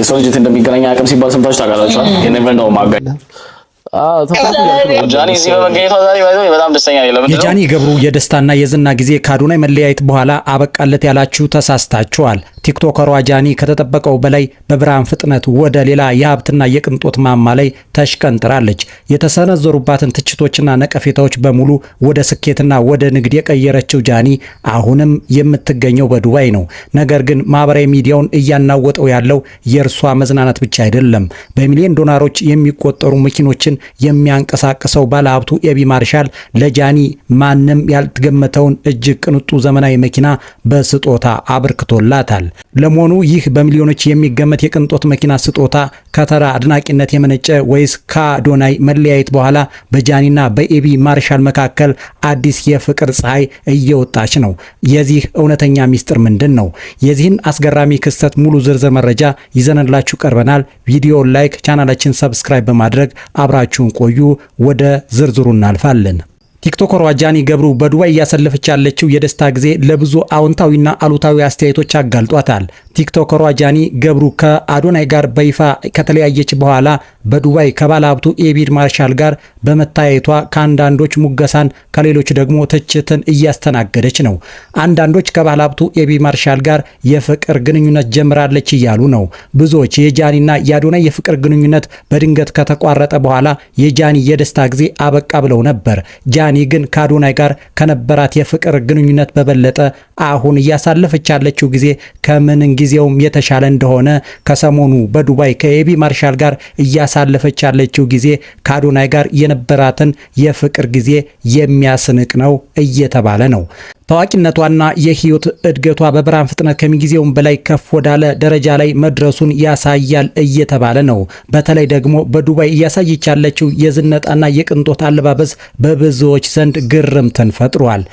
የሰው ልጅ የት እንደሚገናኝ አያውቅም ሲባል ሰምታችሁ ታውቃላችሁ? You never know, my guy. ጃኒ እዚህ በመገኘቷ ዛሬ በጣም ደስተኛ ነኝ። ለምንድን ነው? የጃኒ ገብሩ የደስታና የዝና ጊዜ ከአዶናይ መለያየት በኋላ አበቃለት ያላችሁ ተሳስታችኋል። ቲክቶከሯ ጃኒ ከተጠበቀው በላይ በብርሃን ፍጥነት ወደ ሌላ የሀብትና የቅንጦት ማማ ላይ ተሽቀንጥራለች። የተሰነዘሩባትን ትችቶችና ነቀፌታዎች በሙሉ ወደ ስኬትና ወደ ንግድ የቀየረችው ጃኒ አሁንም የምትገኘው በዱባይ ነው። ነገር ግን ማህበራዊ ሚዲያውን እያናወጠው ያለው የእርሷ መዝናናት ብቻ አይደለም። በሚሊዮን ዶላሮች የሚቆጠሩ መኪኖችን የሚያንቀሳቅሰው ባለሀብቱ ኤቢ ማርሻል ለጃኒ ማንም ያልተገመተውን እጅግ ቅንጡ ዘመናዊ መኪና በስጦታ አበርክቶላታል። ለመሆኑ ይህ በሚሊዮኖች የሚገመት የቅንጦት መኪና ስጦታ ከተራ አድናቂነት የመነጨ ወይስ ከአዶናይ መለያየት በኋላ በጃኒና በኤቢ ማርሻል መካከል አዲስ የፍቅር ፀሐይ እየወጣች ነው? የዚህ እውነተኛ ሚስጥር ምንድን ነው? የዚህን አስገራሚ ክስተት ሙሉ ዝርዝር መረጃ ይዘንላችሁ ቀርበናል። ቪዲዮ like፣ ቻናላችን subscribe በማድረግ አብራችሁን ቆዩ። ወደ ዝርዝሩ እናልፋለን። ቲክቶከሯ ጃኒ ገብሩ በዱባይ እያሳለፈች ያለችው የደስታ ጊዜ ለብዙ አዎንታዊና አሉታዊ አስተያየቶች አጋልጧታል። ቲክቶከሯ ጃኒ ገብሩ ከአዶናይ ጋር በይፋ ከተለያየች በኋላ በዱባይ ከባለሀብቱ ኤቢ ማርሻል ጋር በመታየቷ ከአንዳንዶች ሙገሳን ከሌሎች ደግሞ ትችትን እያስተናገደች ነው። አንዳንዶች ከባለሀብቱ ኤቢ ማርሻል ጋር የፍቅር ግንኙነት ጀምራለች እያሉ ነው። ብዙዎች የጃኒና የአዶናይ የፍቅር ግንኙነት በድንገት ከተቋረጠ በኋላ የጃኒ የደስታ ጊዜ አበቃ ብለው ነበር። ጃኒ ግን ከአዶናይ ጋር ከነበራት የፍቅር ግንኙነት በበለጠ አሁን እያሳለፈች ያለችው ጊዜ ከምን ጊዜውም የተሻለ እንደሆነ፣ ከሰሞኑ በዱባይ ከኤቢ ማርሻል ጋር እያሳለፈች ያለችው ጊዜ ከአዶናይ ጋር የነበራትን የፍቅር ጊዜ የሚያስንቅ ነው እየተባለ ነው። ታዋቂነቷና የህይወት እድገቷ በብርሃን ፍጥነት ከምንጊዜውም በላይ ከፍ ወዳለ ደረጃ ላይ መድረሱን ያሳያል እየተባለ ነው። በተለይ ደግሞ በዱባይ እያሳየች ያለችው የዝነጣና የቅንጦት አለባበስ በብዙዎች ዘንድ ግርምትን ፈጥሯል።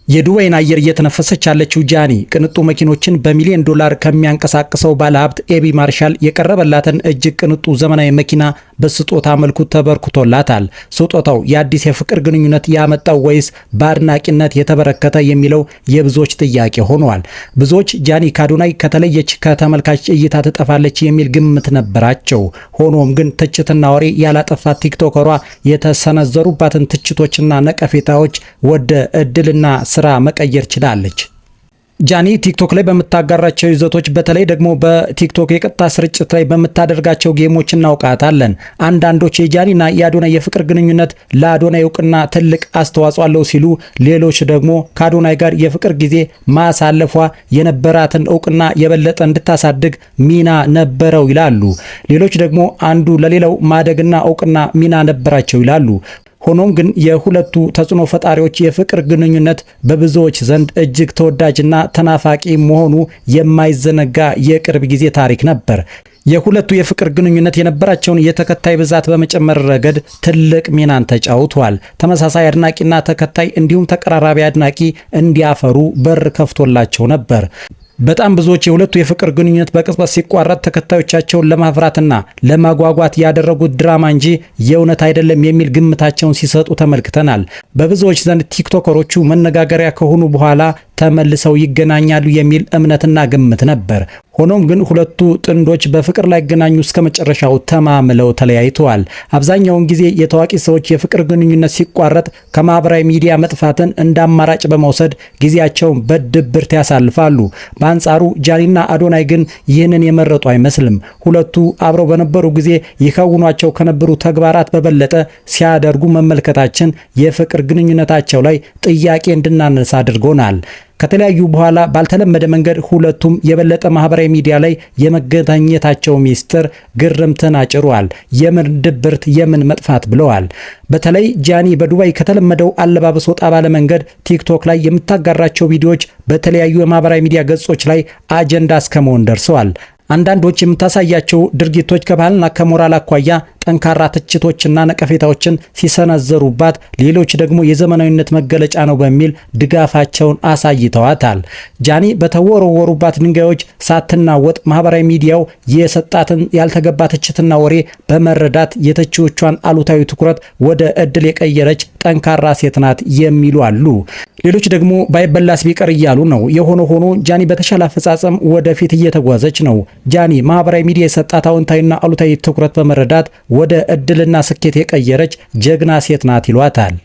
የዱባይን አየር እየተነፈሰች ያለችው ጃኒ ቅንጡ መኪኖችን በሚሊዮን ዶላር ከሚያንቀሳቅሰው ባለሀብት ኤቢ ማርሻል የቀረበላትን እጅግ ቅንጡ ዘመናዊ መኪና በስጦታ መልኩ ተበርክቶላታል። ስጦታው የአዲስ የፍቅር ግንኙነት ያመጣው ወይስ በአድናቂነት የተበረከተ የሚለው የብዙዎች ጥያቄ ሆኗል። ብዙዎች ጃኒ ከአዶናይ ከተለየች ከተመልካች እይታ ትጠፋለች የሚል ግምት ነበራቸው። ሆኖም ግን ትችትና ወሬ ያላጠፋት ቲክቶከሯ የተሰነዘሩባትን ትችቶችና ነቀፌታዎች ወደ እድልና ስራ መቀየር ችላለች። ጃኒ ቲክቶክ ላይ በምታጋራቸው ይዘቶች፣ በተለይ ደግሞ በቲክቶክ የቀጥታ ስርጭት ላይ በምታደርጋቸው game ኦች እናውቃታለን። አንዳንዶች የጃኒና የአዶናይ የፍቅር ግንኙነት ለአዶናይ እውቅና ትልቅ አስተዋጽኦ አለው ሲሉ፣ ሌሎች ደግሞ ከአዶናይ ጋር የፍቅር ጊዜ ማሳለፏ የነበራትን እውቅና የበለጠ እንድታሳድግ ሚና ነበረው ይላሉ። ሌሎች ደግሞ አንዱ ለሌላው ማደግና እውቅና ሚና ነበራቸው ይላሉ። ሆኖም ግን የሁለቱ ተጽዕኖ ፈጣሪዎች የፍቅር ግንኙነት በብዙዎች ዘንድ እጅግ ተወዳጅና ተናፋቂ መሆኑ የማይዘነጋ የቅርብ ጊዜ ታሪክ ነበር። የሁለቱ የፍቅር ግንኙነት የነበራቸውን የተከታይ ብዛት በመጨመር ረገድ ትልቅ ሚናን ተጫውቷል። ተመሳሳይ አድናቂና ተከታይ እንዲሁም ተቀራራቢ አድናቂ እንዲያፈሩ በር ከፍቶላቸው ነበር። በጣም ብዙዎች የሁለቱ የፍቅር ግንኙነት በቅጽበት ሲቋረጥ ተከታዮቻቸውን ለማፍራትና ለማጓጓት ያደረጉት ድራማ እንጂ የእውነት አይደለም የሚል ግምታቸውን ሲሰጡ ተመልክተናል። በብዙዎች ዘንድ ቲክቶከሮቹ መነጋገሪያ ከሆኑ በኋላ ተመልሰው ይገናኛሉ የሚል እምነትና ግምት ነበር። ሆኖም ግን ሁለቱ ጥንዶች በፍቅር ላይገናኙ እስከ መጨረሻው ተማምለው ተለያይተዋል። አብዛኛውን ጊዜ የታዋቂ ሰዎች የፍቅር ግንኙነት ሲቋረጥ ከማህበራዊ ሚዲያ መጥፋትን እንደ አማራጭ በመውሰድ ጊዜያቸውን በድብርት ያሳልፋሉ። በአንጻሩ ጃኒና አዶናይ ግን ይህንን የመረጡ አይመስልም። ሁለቱ አብረው በነበሩ ጊዜ ይከውኗቸው ከነበሩ ተግባራት በበለጠ ሲያደርጉ መመልከታችን የፍቅር ግንኙነታቸው ላይ ጥያቄ እንድናነሳ አድርጎናል። ከተለያዩ በኋላ ባልተለመደ መንገድ ሁለቱም የበለጠ ማህበራዊ ሚዲያ ላይ የመገናኘታቸው ሚስጥር ግርምትን አጭሯል። የምን ድብርት፣ የምን መጥፋት ብለዋል። በተለይ ጃኒ በዱባይ ከተለመደው አለባበስ ወጣ ባለ መንገድ ቲክቶክ ላይ የምታጋራቸው ቪዲዮዎች በተለያዩ የማህበራዊ ሚዲያ ገጾች ላይ አጀንዳ እስከመሆን ደርሰዋል። አንዳንዶች የምታሳያቸው ድርጊቶች ከባህልና ከሞራል አኳያ ጠንካራ ትችቶችና ነቀፌታዎችን ሲሰነዘሩባት፣ ሌሎች ደግሞ የዘመናዊነት መገለጫ ነው በሚል ድጋፋቸውን አሳይተዋታል። ጃኒ በተወረወሩባት ድንጋዮች ሳትናወጥ ማህበራዊ ሚዲያው የሰጣትን ያልተገባ ትችትና ወሬ በመረዳት የተቺዎቿን አሉታዊ ትኩረት ወደ እድል የቀየረች ጠንካራ ሴት ናት የሚሉ አሉ። ሌሎች ደግሞ ባይበላስ ቢቀር እያሉ ነው። የሆነ ሆኖ ጃኒ በተሻለ አፈጻጸም ወደፊት እየተጓዘች ነው። ጃኒ ማህበራዊ ሚዲያ የሰጣት አዎንታዊና አሉታዊ ትኩረት በመረዳት ወደ እድልና ስኬት የቀየረች ጀግና ሴት ናት ይሏታል።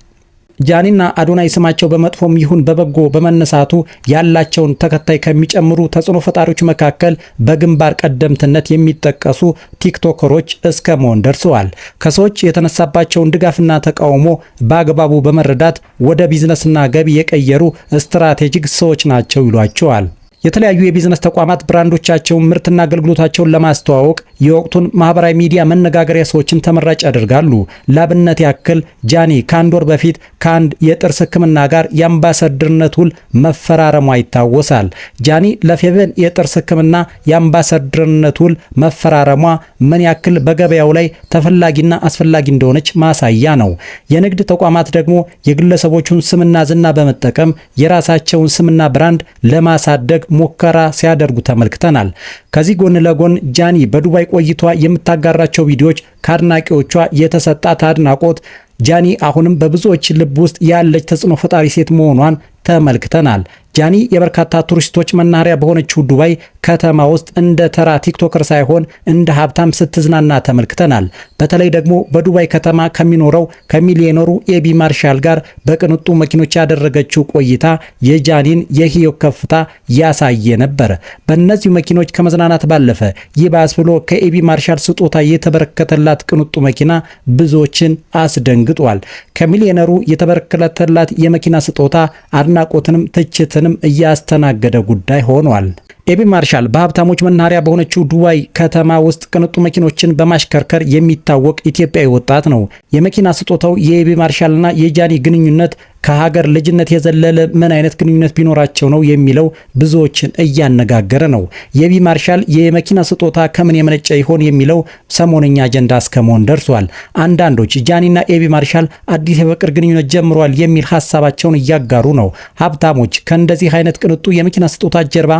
ጃኒና አዶናይ ስማቸው በመጥፎም ይሁን በበጎ በመነሳቱ ያላቸውን ተከታይ ከሚጨምሩ ተጽዕኖ ፈጣሪዎች መካከል በግንባር ቀደምትነት የሚጠቀሱ ቲክቶከሮች እስከ መሆን ደርሰዋል። ከሰዎች የተነሳባቸውን ድጋፍና ተቃውሞ በአግባቡ በመረዳት ወደ ቢዝነስና ገቢ የቀየሩ strategic ሰዎች ናቸው ይሏቸዋል። የተለያዩ የቢዝነስ ተቋማት ብራንዶቻቸውን፣ ምርትና አገልግሎታቸውን ለማስተዋወቅ የወቅቱን ማህበራዊ ሚዲያ መነጋገሪያ ሰዎችን ተመራጭ ያደርጋሉ። ላብነት ያክል ጃኒ ከአንድ ወር በፊት ከአንድ የጥርስ ሕክምና ጋር የአምባሳደርነት ውል መፈራረሟ ይታወሳል። ጃኒ ለፌቨን የጥርስ ሕክምና የአምባሳደርነት ውል መፈራረሟ ምን ያክል በገበያው ላይ ተፈላጊና አስፈላጊ እንደሆነች ማሳያ ነው። የንግድ ተቋማት ደግሞ የግለሰቦቹን ስምና ዝና በመጠቀም የራሳቸውን ስምና ብራንድ ለማሳደግ ሙከራ ሲያደርጉ ተመልክተናል። ከዚህ ጎን ለጎን ጃኒ በዱባይ ቆይቷ የምታጋራቸው ቪዲዮዎች ከአድናቂዎቿ የተሰጣት አድናቆት ጃኒ አሁንም በብዙዎች ልብ ውስጥ ያለች ተጽዕኖ ፈጣሪ ሴት መሆኗን ተመልክተናል። ጃኒ የበርካታ ቱሪስቶች መናኸሪያ በሆነችው ዱባይ ከተማ ውስጥ እንደ ተራ ቲክቶከር ሳይሆን እንደ ሀብታም ስትዝናና ተመልክተናል። በተለይ ደግሞ በዱባይ ከተማ ከሚኖረው ከሚሊዮነሩ ኤቢ ማርሻል ጋር በቅንጡ መኪኖች ያደረገችው ቆይታ የጃኒን የህይወት ከፍታ ያሳየ ነበር። በእነዚሁ መኪኖች ከመዝናናት ባለፈ ይባስ ብሎ ከኤቢ ማርሻል ስጦታ የተበረከተላት ቅንጡ መኪና ብዙዎችን አስደንግጧል። ከሚሊዮነሩ የተበረከተላት የመኪና ስጦታ አድናቆትንም ትችትንም እያስተናገደ ጉዳይ ሆኗል። ኤቢ ማርሻል በሀብታሞች መናኸሪያ በሆነችው ዱባይ ከተማ ውስጥ ቅንጡ መኪኖችን በማሽከርከር የሚታወቅ ኢትዮጵያዊ ወጣት ነው። የመኪና ስጦታው የኤቢ ማርሻልና የጃኒ ግንኙነት ከሀገር ልጅነት የዘለለ ምን አይነት ግንኙነት ቢኖራቸው ነው የሚለው ብዙዎችን እያነጋገረ ነው። የኤቢ ማርሻል የመኪና ስጦታ ከምን የመነጨ ይሆን የሚለው ሰሞነኛ አጀንዳ እስከመሆን ደርሷል። አንዳንዶች ጃኒና ኤቢ ማርሻል አዲስ የፍቅር ግንኙነት ጀምሯል የሚል ሀሳባቸውን እያጋሩ ነው። ሀብታሞች ከእንደዚህ አይነት ቅንጡ የመኪና ስጦታ ጀርባ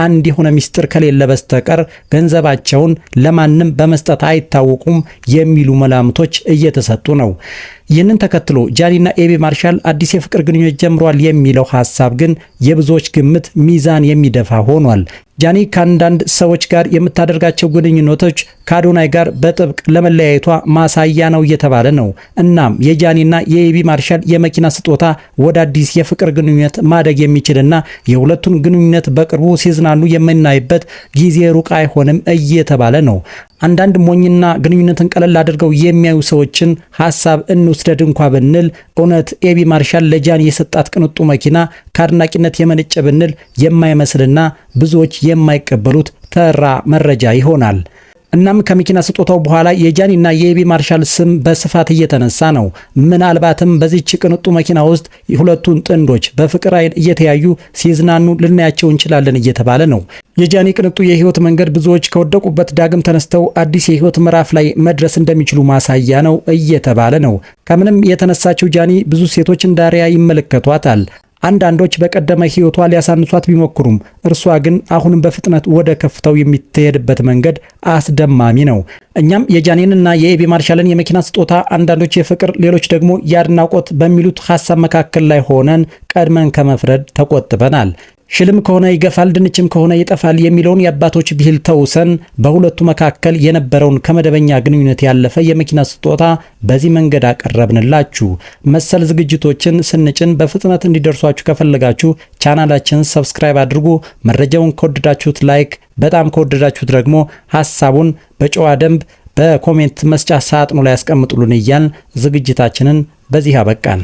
አንድ የሆነ ሚስጥር ከሌለ በስተቀር ገንዘባቸውን ለማንም በመስጠት አይታወቁም የሚሉ መላምቶች እየተሰጡ ነው። ይህንን ተከትሎ ጃኒና ኤቢ ማርሻል አዲስ የፍቅር ግንኙነት ጀምሯል የሚለው ሀሳብ ግን የብዙዎች ግምት ሚዛን የሚደፋ ሆኗል። ጃኒ ከአንዳንድ ሰዎች ጋር የምታደርጋቸው ግንኙነቶች ከአዶናይ ጋር በጥብቅ ለመለያየቷ ማሳያ ነው እየተባለ ነው። እናም የጃኒና የኤቢ ማርሻል የመኪና ስጦታ ወደ አዲስ የፍቅር ግንኙነት ማደግ የሚችልና የሁለቱን ግንኙነት በቅርቡ ሲዝናኑ የምናይበት ጊዜ ሩቅ አይሆንም እየተባለ ነው። አንዳንድ ሞኝና ግንኙነትን ቀለል አድርገው የሚያዩ ሰዎችን ሀሳብ እንውሰድ እንኳ ብንል እውነት ኤቢ ማርሻል ለጃኒ የሰጣት ቅንጡ መኪና ከአድናቂነት የመነጨ ብንል የማይመስልና ብዙዎች የማይቀበሉት ተራ መረጃ ይሆናል። እናም ከመኪና ስጦታው በኋላ የጃኒና የኤቢ ማርሻል ስም በስፋት እየተነሳ ነው። ምናልባትም በዚች ቅንጡ መኪና ውስጥ ሁለቱን ጥንዶች በፍቅር አይን እየተያዩ ሲዝናኑ ልናያቸው እንችላለን እየተባለ ነው። የጃኒ ቅንጡ የህይወት መንገድ ብዙዎች ከወደቁበት ዳግም ተነስተው አዲስ የህይወት ምዕራፍ ላይ መድረስ እንደሚችሉ ማሳያ ነው እየተባለ ነው። ከምንም የተነሳችው ጃኒ ብዙ ሴቶች እንደ አርአያ ይመለከቷታል። አንዳንዶች በቀደመ ህይወቷ ሊያሳንሷት ቢሞክሩም እርሷ ግን አሁንም በፍጥነት ወደ ከፍታው የሚትሄድበት መንገድ አስደማሚ ነው። እኛም የጃኒንና የኤቢ ማርሻልን የመኪና ስጦታ አንዳንዶች የፍቅር ሌሎች ደግሞ የአድናቆት በሚሉት ሀሳብ መካከል ላይ ሆነን ቀድመን ከመፍረድ ተቆጥበናል። ሽልም ከሆነ ይገፋል፣ ድንችም ከሆነ ይጠፋል የሚለውን የአባቶች ብሂል ተውሰን በሁለቱ መካከል የነበረውን ከመደበኛ ግንኙነት ያለፈ የመኪና ስጦታ በዚህ መንገድ አቀረብንላችሁ። መሰል ዝግጅቶችን ስንጭን በፍጥነት እንዲደርሷችሁ ከፈለጋችሁ ቻናላችንን subscribe አድርጉ። መረጃውን ከወደዳችሁት like፣ በጣም ከወደዳችሁት ደግሞ ሀሳቡን በጨዋ ደንብ በ comment መስጫ ሳጥኑ ላይ ያስቀምጡልን እያልን ዝግጅታችንን በዚህ አበቃን።